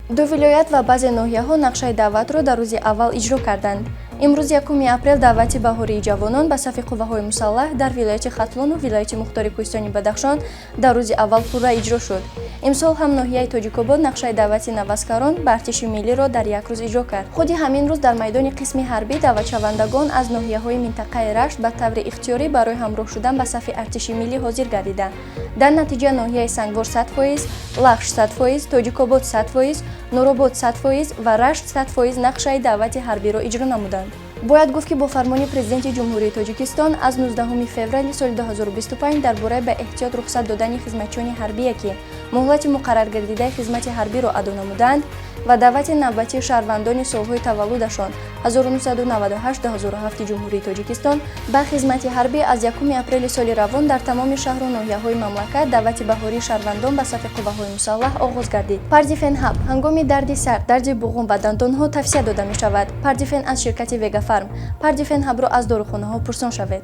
Ду вилоят ва баъзе ноҳияҳо нақшаи даъватро дар рӯзи аввал иҷро карданд. Имрӯз, 1 апрел, даъвати баҳории ҷавонон ба сафи қувваҳои мусаллаҳ дар вилояти Хатлону вилояти мухтори Кӯҳистони Бадахшон дар рӯзи аввал пурра иҷро шуд. Имсол ҳам ноҳияи Тоҷикобод нақшаи даъвати наваскарон ба артиши миллиро дар як рӯз иҷро кард. Худи ҳамин рӯз дар майдони қисми ҳарбӣ даъватшавандагон аз ноҳияҳои минтақаи Рашт ба таври ихтиёрӣ барои ҳамроҳ шудан ба сафи артиши миллӣ ҳозир гардиданд. Дар натиҷа ноҳияи Сангвор 100%, Лахш 100%, Тоҷикобод 100%, Нуробод 100% ва Рашт 100% нақшаи даъвати ҳарбиро иҷро намуданд. Бояд гуфт, ки бо фармони Президенти Ҷумҳурии Тоҷикистон аз 19 феврали соли 2025 дар бораи ба эҳтиёт рухсат додани хизматчиёни ҳарбие, ки муҳлати муқарраргардидаи хизмати ҳарбиро адо намудаанд, ва даъвати навбатии шаҳрвандони солҳои таваллудашон 1998-2007 Ҷумҳурии Тоҷикистон ба хизмати ҳарбӣ, аз 1 апрели соли равон дар тамоми шаҳру ноҳияҳои мамлакат даъвати баҳории шаҳрвандон ба сафи қувваҳои мусаллаҳ оғоз гардид. Пардифен Ҳаб ҳангоми дарди сар, дарди буғум ва дандонҳо тавсия дода мешавад. Пардифен аз ширкати Вегафарм. Пардифен Ҳабро аз дорухонаҳо пурсон шавед.